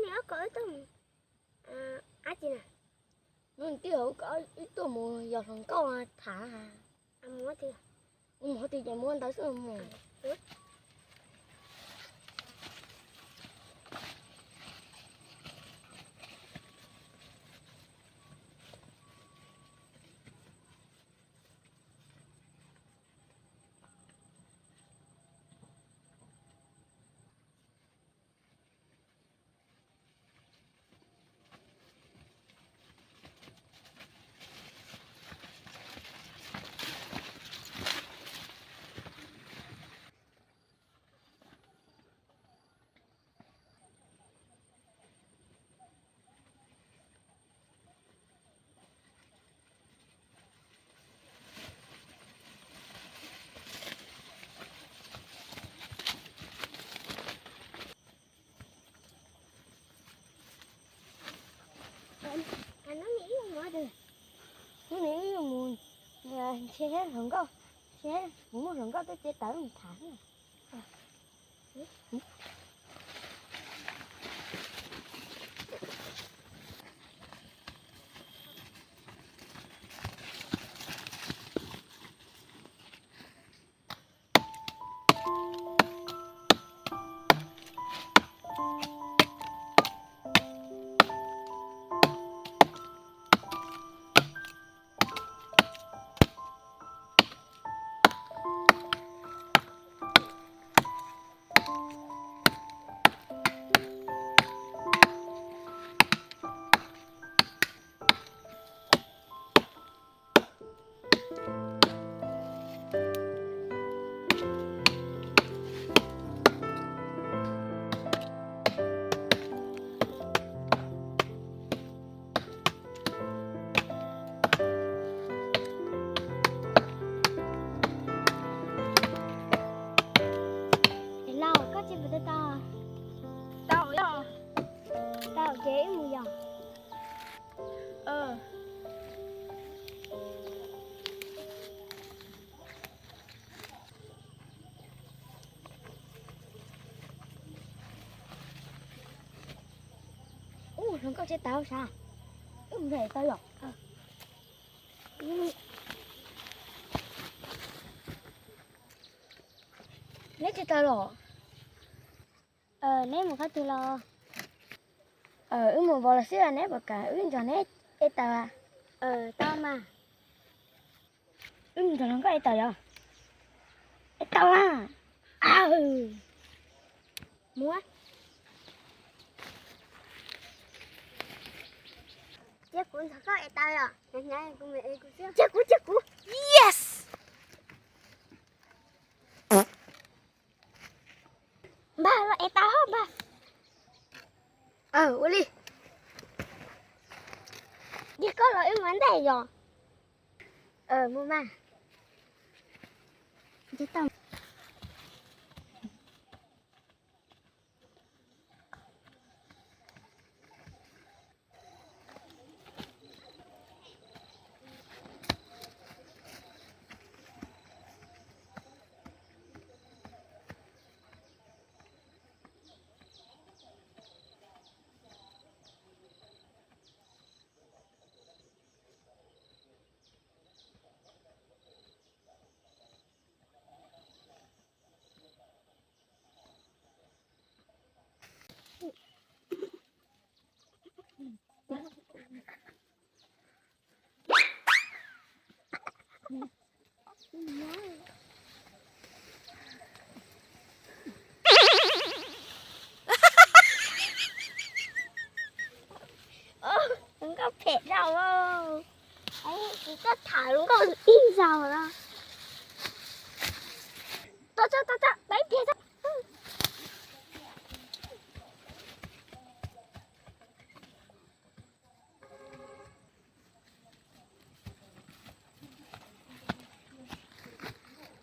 Ob ko wb tuaj mus, ab, ci na. Hnub twg wb tuaj mus yos hluas nkauj tham. Mus twg ces mus ntawd xwb mus. Hnub no wb yuav mus, ntshe hluas nkauj, ntshe kuv muaj hluas nkauj tuaj ces tawm mus tham. Lauj, koj tsis pom tau? Tau, tau ces wb mus yos. Ub, hluas nkauj tsis tau sav, wb mus tau yom. Neb tsis tau los? Neb mus qhov twg los? Wb mus vos los xwb, neb puas kam wb nrog neb es tau? Tau mas. Wb mus nrog hluas nkauj es tau yom? Es tau a. Mus. Cia kuv nrog koj es tau yom? Cia kuv, cia kuv. Yes. Npawg, los es tau npawg. Ua li. Yog koj los wb mus ntej yom. Mus mas. Nkauj phem dhau. Kuv koj tham nkauj ib zaug no. Tso tso tso, peb pliag tso.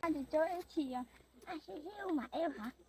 Ntsis cov ib chim, sib sib ua mas eb hov.